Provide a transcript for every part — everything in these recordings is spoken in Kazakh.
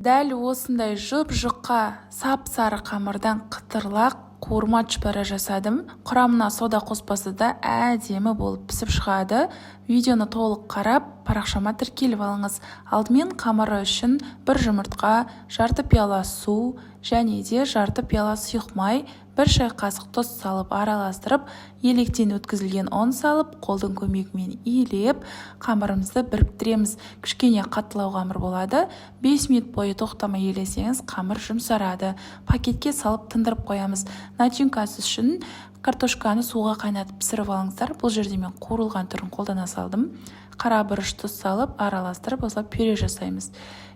Дәл осындай жұп-жұқа, сап-сары қамырдан қытырлақ қуырма тұшпара жасадым. Құрамына сода қоспаса да, әдемі болып пісіп шығады. Видеоны толық қарап, парақшама тіркеліп алыңыз. Алдымен қамыры үшін бір жұмыртқа, жарты пиала су және де жарты пиала сұйық май, 1 шай қасық тұз салып араластырып, електен өткізілген ұн салып, қолдың көмегімен илеп, қамырымызды біріктіреміз. Кішкене қаттылау қамыр болады. 5 минут бойы тоқтамай елесеңіз, қамыр жұмсарады. Пакетке салып тындырып қоямыз. Начинкасы үшін картошканы суға қайнатып пісіріп алыңыздар. Бұл жерде мен қуырылған түрін қолдана салдым. Қара бұрыш, тұз салып араластырып, осылай пюре жасаймыз.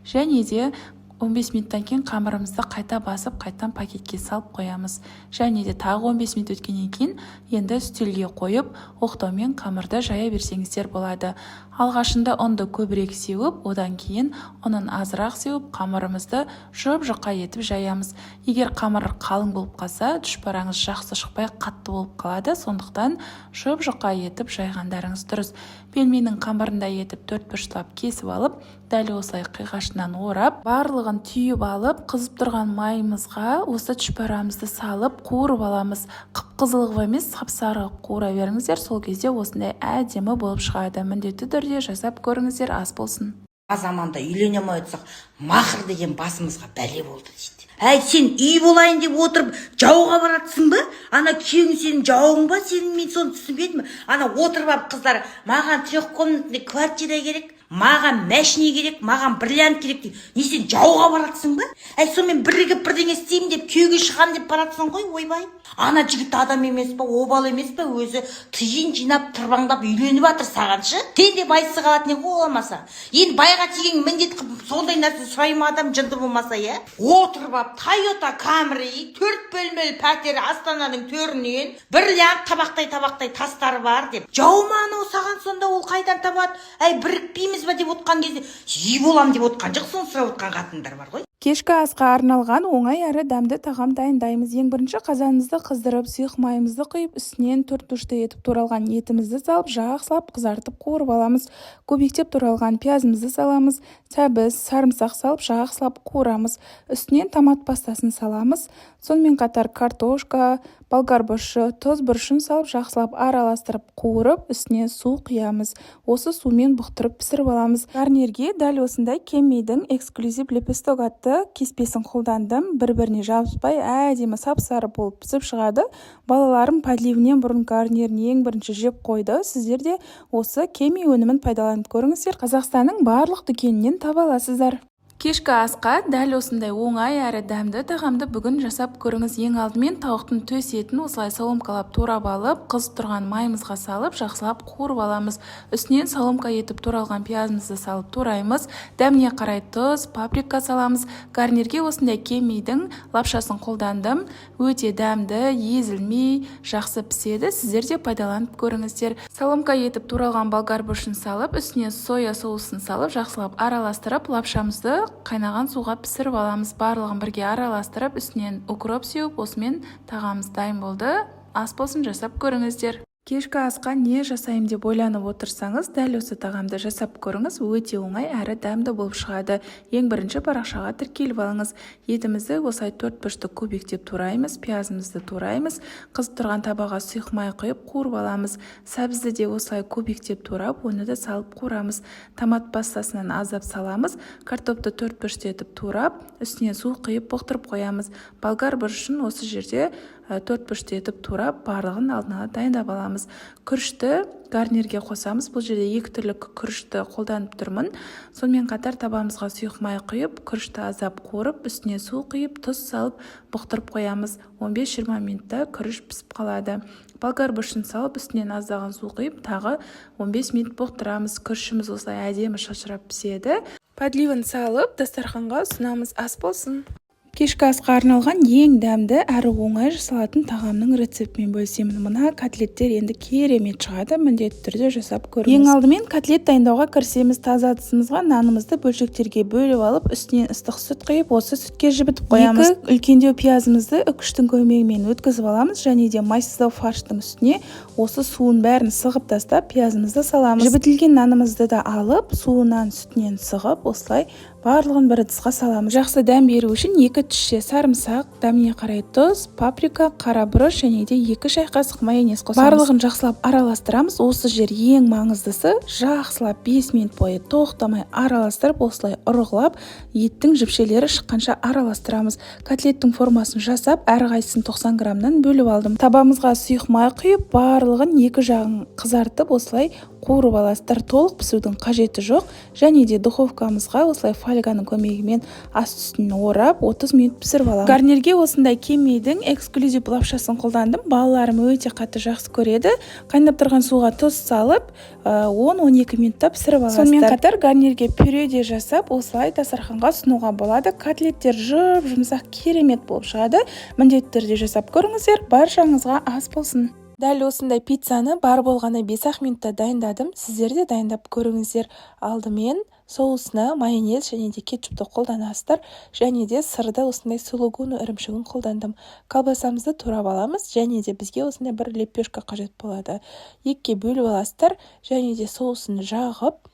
Және де 15 минуттан кейін қамырымызды қайта басып, қайтадан пакетке салып қоямыз. Және де тағы 15 минут өткеннен кейін енді үстелге қойып, оқтаумен қамырды жая берсеңіздер болады. Алғашында ұнды көбірек сеуіп, одан кейін ұнын азырақ сеуіп, қамырымызды жұп-жұқа етіп жаямыз. Егер қамыр қалың болып қалса, тұшпараңыз жақсы шықпай, қатты болып қалады. Сондықтан жұп-жұқа етіп жайғандарыңыз дұрыс. Пельменнің қамырындай етіп төрт бұрыштап кесіп алып, дәл осылай қиғашынан орап, барлығын түйіп алып, қызып тұрған майымызға осы тұшпарамызды салып қуырып аламыз. Қып-қызыл қылып емес, сап-сары қылып қуыра беріңіздер. Сол кезде осындай әдемі болып шығады. Міндетті түрде жасап көріңіздер. Ас болсын! Заманда үйлене алмай отырсақ, махр деген басымызға бәле болды дейді. Әй, сен үй болайын деп отырып, жауға баратсың ба? Ана күйеуің сенің жауың ба сенің? Мен соны түсінбедім. Ана отырып алып қыздар: «Маған трехкомнатный квартира керек, маған машина керек, маған бриллиант керек», – дейді. Не, сен жауға баратсың ба? Әй, сонымен бірігіп бірдеңе істеймін деп, күйеуге шығамын деп баратсың ғой. Ойбай, ана жігіт адам емес па, обал емес па? Өзі тиын жинап, тырбаңдап үйленіп жатыр саған шы. Сен де байсыз қалатын едің ғой оламаса. Енді байға тиген міндет қылып сондай нәрсе сұрай ма адам, жынды болмаса? Иә, отырып алып «Тойота Камри, төрт бөлмелі пәтер Астананың төрінен, бриллиант, табақтай табақтай тастары бар» деп. Жау ма анау саған сонда? Ол қайдан табады? Әй, бірікпейміз ба деп отқан кезде, үй болам деп отқан жоқ. Соны сұрап отқан қатындар бар ғой. Кешкі асқа арналған оңай әрі дәмді тағам дайындаймыз. Ең бірінші қазанымызды қыздырып, сұйық майымызды құйып, үстінен төрт бұрышты етіп туралған етімізді салып, жақсылап қызартып қуырып аламыз. Көбектеп туралған пиязымызды саламыз. Сәбіз, сарымсақ салып, жақсылап қуырамыз. Үстінен томат пастасын саламыз. Сонымен қатар картошка, болгар бұрышы, тұз, бұрышын салып, жақсылап араластырып қуырып, үстіне су құямыз. Осы сумен бұқтырып пісіріп аламыз. Гарнирге дәл осындай Кемидің «Эксклюзив лепесток» атты кеспесін қолдандым. Бір біріне жабыспай, әдемі сап-сары болып пісіп шығады. Балаларым подливінен бұрын гарнирін ең бірінші жеп қойды. Сіздер де осы Кеми өнімін пайдаланып көріңіздер. Қазақстанның барлық дүкенінен таба аласыздар. Кешкі асқа дәл осындай оңай әрі дәмді тағамды бүгін жасап көріңіз. Ең алдымен тауықтың төс етін осылай соломкалап турап алып, қызып тұрған майымызға салып, жақсылап қуырып аламыз. Үстінен соломка етіп туралған пиязымызды салып тураймыз. Дәміне қарай тұз, паприка саламыз. Гарнирге осындай Кемидің лапшасын қолдандым. Өте дәмді, езілмей, жақсы піседі. Сіздер де пайдаланып көріңіздер. Соломка етіп туралған болгар бұрышын салып, үстіне соя соусын салып, жақсылап араластырып, лапшамызды қайнаған суға пісіріп аламыз. Барлығын бірге араластырып, үстінен укроп сеуіп, осымен тағамымыз дайын болды. Ас болсын, жасап көріңіздер! Кешкі асқа не жасаймын деп ойланып отырсаңыз, дәл осы тағамды жасап көріңіз. Өте оңай әрі дәмді болып шығады. Ең бірінші парақшаға тіркеліп алыңыз. Етімізді осылай төрт бұрышты көбектеп тураймыз. Пиязымызды тураймыз. Қызып тұрған табаға сұйық май құйып, қуырып аламыз. Сәбізді де осылай көбектеп турап, оны да салып қуырамыз. Томат пастасынан аздап саламыз. Картопты төрт бұрышты етіп турап, үстіне су құйып, бұқтырып қоямыз. Болгар бұрышын осы жерде төрт бұрышты етіп турап, барлығын алдын ала дайындап аламыз. Күрішті гарнирге қосамыз. Бұл жерде екі түрлі күрішті қолданып тұрмын. Сонымен қатар табамызға сұйық май құйып, күрішті аздап қуырып, үстіне су құйып, тұз салып, бұқтырып қоямыз. 15-20 минутта күріш пісіп қалады. Болгар бұрышын салып, үстінен аздаған су құйып, тағы 15 минут бұқтырамыз. Күрішіміз осылай әдемі шашырап піседі. Подливін салып, дастарханға ұсынамыз. Ас болсын! Кешкі асқа арналған ең дәмді әрі оңай жасалатын тағамның рецептімен бөлісемін. Мына котлеттер енді керемет шығады. Міндетті түрде жасап көріңіз. Ең алдымен котлет дайындауға кірісеміз. Таза ыдысымызға нанымызды бөлшектерге бөліп алып, үстінен ыстық сүт құйып, осы сүтке жібітіп қоямыз. Екі үлкендеу пиязымызды үккіштің көмегімен өткізіп аламыз және де майсыздау фарштың үстіне осы суын бәрін сығып тастап, пиязымызды саламыз. Жібітілген нанымызды да алып, суынан, сүтінен сығып, осылай Барлығын бір ыдысқа саламыз. Жақсы дәм беру үшін 2 тісше сарымсақ, дәміне қарай тұз, паприка, қара бұрыш және де 2 шай қасық майонез қосамыз. Барлығын жақсылап араластырамыз. Осы жер ең маңыздысы, жақсылап 5 минут бойы тоқтамай араластырып, осылай ұрғылап, еттің жіпшелері шыққанша араластырамыз. Котлеттің формасын жасап, әрқайсысын 90 граммнан бөліп алдым. Табамызға сұйық май құйып, барлығын екі жағын қызартып, осылай қуырып аласыздар. Толық пісудің қажеті жоқ. Және де духовкамызға осылай фольганың көмегімен асты үстін орап, 30 минут пісіріп аламыз. Гарнирге осындай Кемидің эксклюзив лапшасын қолдандым. Балаларым өте қатты жақсы көреді. Қайнап тұрған суға тұз салып, 10-12 минутта пісіріп аласыздар. Сонымен қатар гарнирге пюре де жасап, осылай дастарханға ұсынуға болады. Котлеттер жұп жұмсақ, керемет болып шығады. Міндетті түрде жасап көріңіздер. Баршаңызға ас болсын. Дәл осындай пиццаны бар болғаны 5-ақ минутта дайындадым. Сіздер де дайындап көріңіздер. Алдымен соусына майонез және де кетчупты қолданасыздар. Және де сырды, осындай сулугуни ірімшігін қолдандым. Колбасамызды турап аламыз және де бізге осындай бір лепешка қажет болады. Екіге бөліп аласыздар және де соусын жағып,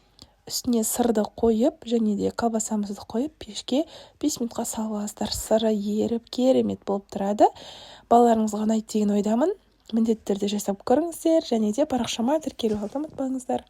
үстіне сырды қойып және де колбасамызды қойып, пешке 5 минутқа салып аласыздар. Сыры еріп, керемет болып тұрады. Балаларыңызға ұнайды деген ойдамын. Міндетті түрде жасап көріңіздер және де парақшама тіркеліп алуды ұмытпаңыздар.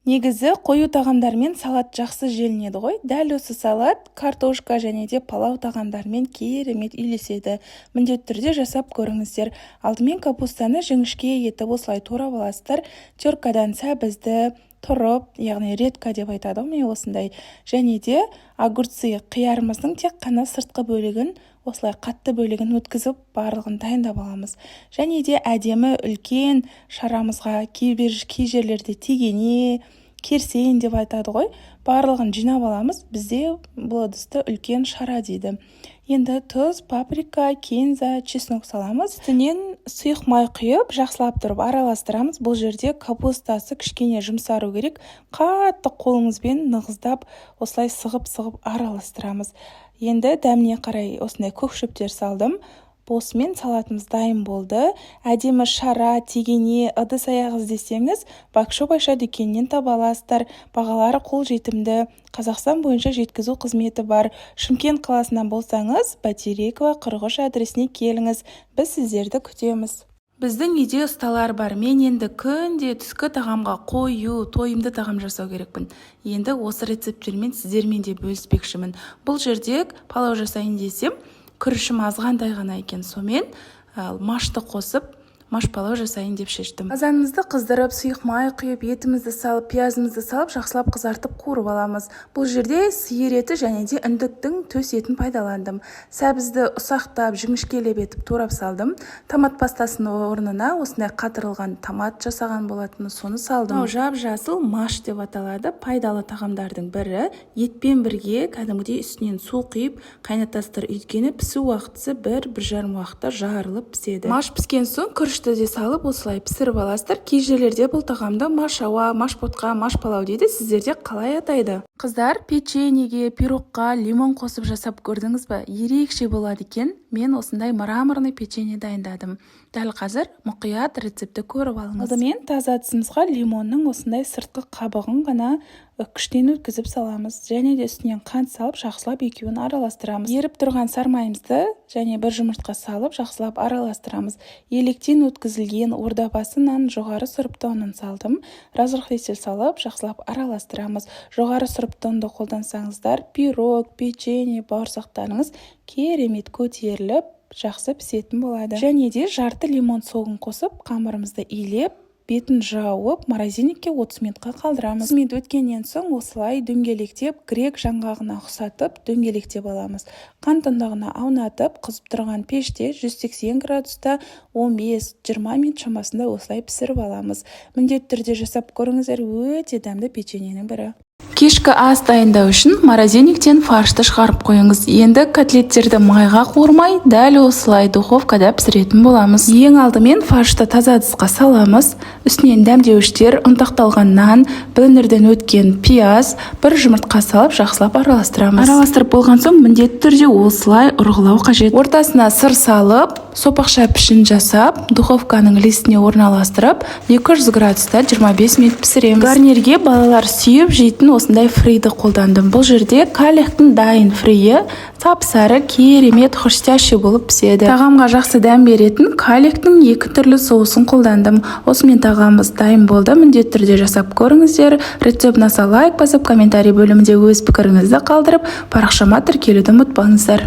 Негізі қою тағамдармен салат жақсы желінеді ғой. Дәл осы салат картошка және де палау тағамдарымен керемет үйлеседі. Міндетті түрде жасап көріңіздер. Алдымен капустаны жіңішке етіп осылай турап аласыздар. Теркадан сәбізді, тұрып, яғни редька деп айтады ғой, міне осындай. Және де огурцы, қиярымыздың тек қана сыртқы бөлігін, осылай қатты бөлігін өткізіп, барлығын дайындап аламыз. Және де әдемі үлкен шарамызға, кейбір кей жерлерде тегене, керсен деп айтады ғой, барлығын жинап аламыз. Бізде бұл ыдысты үлкен шара дейді. Енді тұз, паприка, кинза, чеснок саламыз. Үстінен сұйық май құйып, жақсылап тұрып араластырамыз. Бұл жерде капустасы кішкене жұмсару керек. Қатты қолыңызбен нығыздап, осылай сығып-сығып араластырамыз. Енді дәміне қарай осындай көк шөптер салдым. Осымен салатымыз дайын болды. Әдемі шара, тегене, ыдыс аяқ іздесеңіз, Бакшоп Айша дүкенінен таба аласыздар. Бағалары қолжетімді. Қазақстан бойынша жеткізу қызметі бар. Шымкент қаласынан болсаңыз, Бәйтерекова 43 адресіне келіңіз. Біз сіздерді күтеміз. Біздің үйде ұсталар бар. Мен енді күнде түскі тағамға қою, тойымды тағам жасау керекпін. Енді осы рецепттермен сіздермен де бөліспекшімін. Бұл жерде палау жасайын десем, күрішім азғантай ғана екен. Сонымен машты қосып, маш палау жасайын деп шештім. Қазанымызды қыздырып, сұйық май құйып, етімізді салып, пиязымызды салып, жақсылап қызартып қуырып аламыз. Бұл жерде сиыр еті және де үндіктің төс етін пайдаландым. Сәбізді ұсақтап, жіңішкелеп етіп турап салдым. Томат пастасының орнына осындай қатырылған томат жасаған болатынмын, соны салдым. Мынау жап-жасыл маш деп аталады, пайдалы тағамдардың бірі. Етпен бірге кәдімгідей үстінен су құйып қайнатасыздар, өйткені пісу уақытысы 1-1,5 уақытта жарылып піседі. Маш піскен соң күрішті де салып, осылай пісіріп аласыздар. Кей жерлерде бұл тағамды маш ауа, маш ботқа, маш палау дейді. Сіздерде қалай атайды? Қыздар, печеньеге, пирогқа лимон қосып жасап көрдіңіз ба? Ерекше болады екен. Мен осындай мраморный печенье дайындадым. Дәл қазір мұқият рецептті көріп алыңыз. Алдымен таза ыдысымызға лимонның осындай сыртқы қабығын ғана үккіштен өткізіп саламыз және де үстінен қант салып, жақсылап екеуін араластырамыз. Еріп тұрған сармайымызды және бір жұмыртқа салып, жақсылап араластырамыз. Електен өткізілген ордабасы нан жоғары сұрыпты ұнын салдым. Разрыхлитель салып, жақсылап араластырамыз. Жоғары сұрыпты ұнды қолдансаңыздар, пирог, печенье, бауырсақтарыңыз керемет көтеріліп, жақсы пісетін болады. Және де жарты лимон согын қосып, қамырымызды илеп, бетін жауып, морозильникке 30 минутқа қалдырамыз. 30 минут өткеннен соң осылай дөңгелектеп, грек жаңғағына ұқсатып дөңгелектеп аламыз. Қант ұндағына аунатып, қызып тұрған пеште 180 градуста 15-20 минут шамасында осылай пісіріп аламыз. Міндетті түрде жасап көріңіздер, өте дәмді печеньенің бірі. Кешкі ас дайындау үшін морозильниктен фаршты шығарып қойыңыз. Енді котлеттерді майға қуырмай, дәл осылай духовкада пісіретін боламыз. Ең алдымен фаршты таза ыдысқа саламыз. Үстінен дәмдеуіштер, ұнтақталған нан, блендерден өткен пияз, бір жұмыртқа салып, жақсылап араластырамыз. Араластырып болған соң міндетті түрде осылай ұрғылау қажет. Ортасына сыр салып, Сопақша пішін жасап, духовканың листіне орналастырып, 200 градуста 25 минут пісіреміз. Гарнирге балалар сүйіп жейтін осындай фриді қолдандым. Бұл жерде Калехтің дайын фриі, сап-сары, керемет хрустящий болып піседі. Тағамға жақсы дәм беретін Калехтің екі түрлі соусын қолдандым. Осымен тағамымыз дайын болды. Міндетті түрде жасап көріңіздер. Рецепт ұнаса, лайк басып, комментарий бөлімінде өз пікіріңізді қалдырып, парақшама тіркелуді ұмытпаңыздар.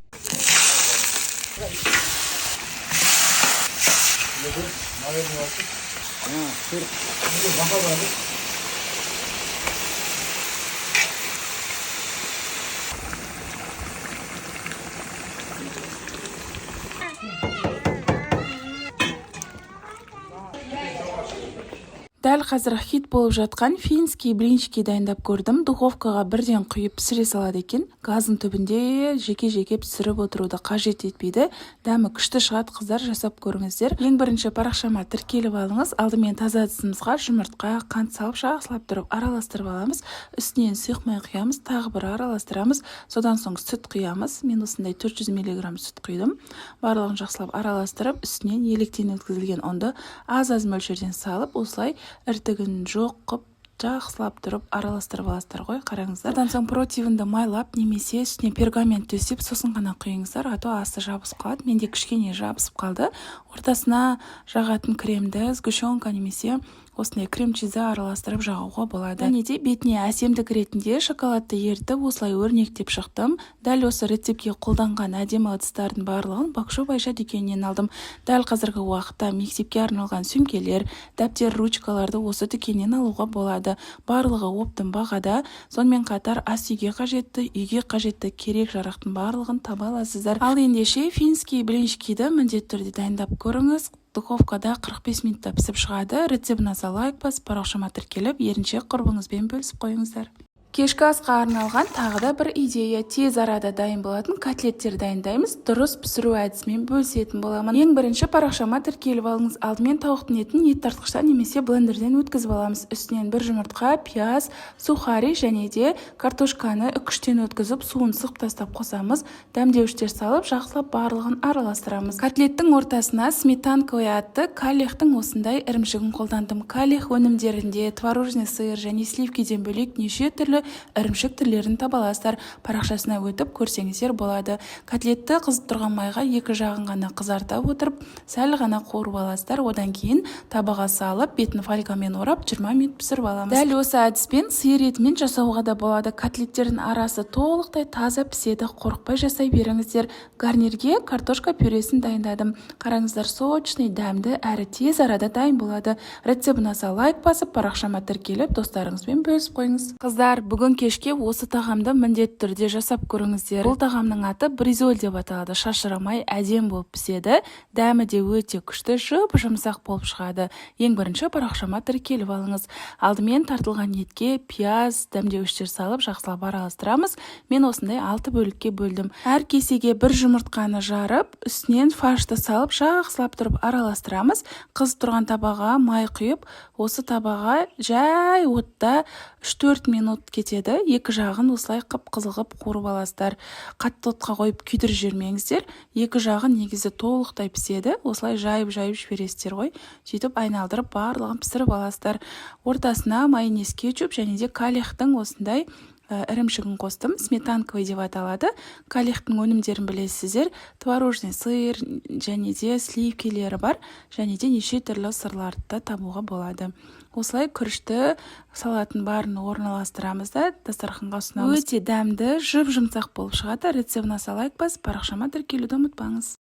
Дәл қазір хит болып жатқан финские блинчики дайындап көрдім. Духовкаға бірден құйып пісіре салады екен. Газдың түбінде жеке-жеке пісіріп отыруды қажет етпейді. Дәмі күшті шығады, қыздар, жасап көріңіздер. Ең бірінші парақшама тіркеліп алыңыз. Алдымен таза ыдысымызға жұмыртқа, қант салып, жақсылап тұрып араластырып аламыз. Үстінен сұйық май құямыз, тағы бір араластырамыз. Содан соң сүт құямыз. Мен осындай 400 миллиграмм сүт құйдым. Барлығын жақсылап араластырып, үстінен електен өткізілген ұнды аз-аз мөлшерден салып, осылай іртігін жоқ қып, жақсылап тұрып араластырып аласыздар ғой, қараңыздар. Одан соң противенді майлап немесе үстіне пергамент төсеп, сосын ғана құйыңыздар, а то асты жабысып қалады. Менде кішкене жабысып қалды. Ортасына жағатын кремді, сгущенка немесе осындай крем чизді араластырып жағуға болады. Және де бетіне әсемдік ретінде шоколадты ерітіп, осылай өрнектеп шықтым. Дәл осы рецептке қолданған әдемі ыдыстардың барлығын Бакшоп Айша дүкенінен алдым. Дәл қазіргі уақытта мектепке арналған сөмкелер, дәптер, ручкаларды осы дүкеннен алуға болады. Барлығы оптом бағада. Сонымен қатар ас үйге қажетті, үйге қажетті керек жарақтың барлығын таба аласыздар. Ал ендеше финские блинчикиді міндетті түрде дайындап көріңіз. Духовкада 45 минутта пісіп шығады. Рецепт ұнаса, лайк басып, парақшама тіркеліп, еріншек құрбыңызбен бөлісіп қойыңыздар. Кешкі асқа арналған тағы да бір идея: тез арада дайын болатын котлеттер дайындаймыз. Дұрыс пісіру әдісімен бөлісетін боламын. Ең бірінші парақшама тіркеліп алыңыз. Алдымен тауықтың етін ет тартқыштан немесе блендерден өткізіп аламыз. Үстінен бір жұмыртқа, пияз, сухари және де картошканы үкіштен өткізіп, суын сығып тастап қосамыз. Дәмдеуіштер салып, жақсылап барлығын араластырамыз. Котлеттің ортасына сметанковый атты Калехтің осындай ірімшігін қолдандым. Калех өнімдерінде творожный сыр және сливкиден бөлек неше түрлі ірімшік түрлерін таба аласыздар. Парақшасына өтіп көрсеңіздер болады. Котлетті қызып тұрған майға екі жағын ғана қызарта отырып, сәл ғана қуырып аласыздар. Одан кейін табаға салып, бетін фольгамен орап, 20 минут пісіріп аламыз. Дәл осы әдіспен сиыр етімен жасауға да болады. Котлеттердің арасы толықтай таза піседі, қорықпай жасай беріңіздер. Гарнирге картошка пюресін дайындадым. Қараңыздар, сочный, дәмді әрі тез арада дайын болады. Рецепт ұнаса, лайк басып, парақшама тіркеліп, достарыңызбен бөлісіп қойыңыз. Қыздар, бүгін кешке осы тағамды міндетті түрде жасап көріңіздер. Бұл тағамның аты бризоль деп аталады. Шашырамай әдемі болып піседі, дәмі де өте күшті, жұп жұмсақ болып шығады. Ең бірінші парақшама тіркеліп алыңыз. Алдымен тартылған етке пияз, дәмдеуіштер салып, жақсылап араластырамыз. Мен осындай алты бөлікке бөлдім. Әр кесеге бір жұмыртқаны жарып, үстінен фаршты салып, жақсылап тұрып араластырамыз. Қызып тұрған табаға май құйып, осы табаға жай отта 3-4 минут кетеді. Екі жағын осылай қып қызыл қылып қуырып аласыздар. Қатты отқа қойып күйдіріп жібермеңіздер. Екі жағы негізі толықтай піседі. Осылай жайып жайып жібересіздер ғой. Сөйтіп айналдырып, барлығын пісіріп аласыздар. Ортасына майонез, кетчуп және де Калехтің осындай ірімшігін қостым. Сметанковый деп аталады. Калехтің өнімдерін білесіздер: творожный сыр және де сливкилері бар, және де неше түрлі сырларды да табуға болады. Осылай күрішті, салаттың барын орналастырамыз да, дастарханға ұсынамыз. Өте дәмді, жұп жұмсақ болып шығады. Рецепт ұнаса, лайк басып, парақшама тіркелуді ұмытпаңыз.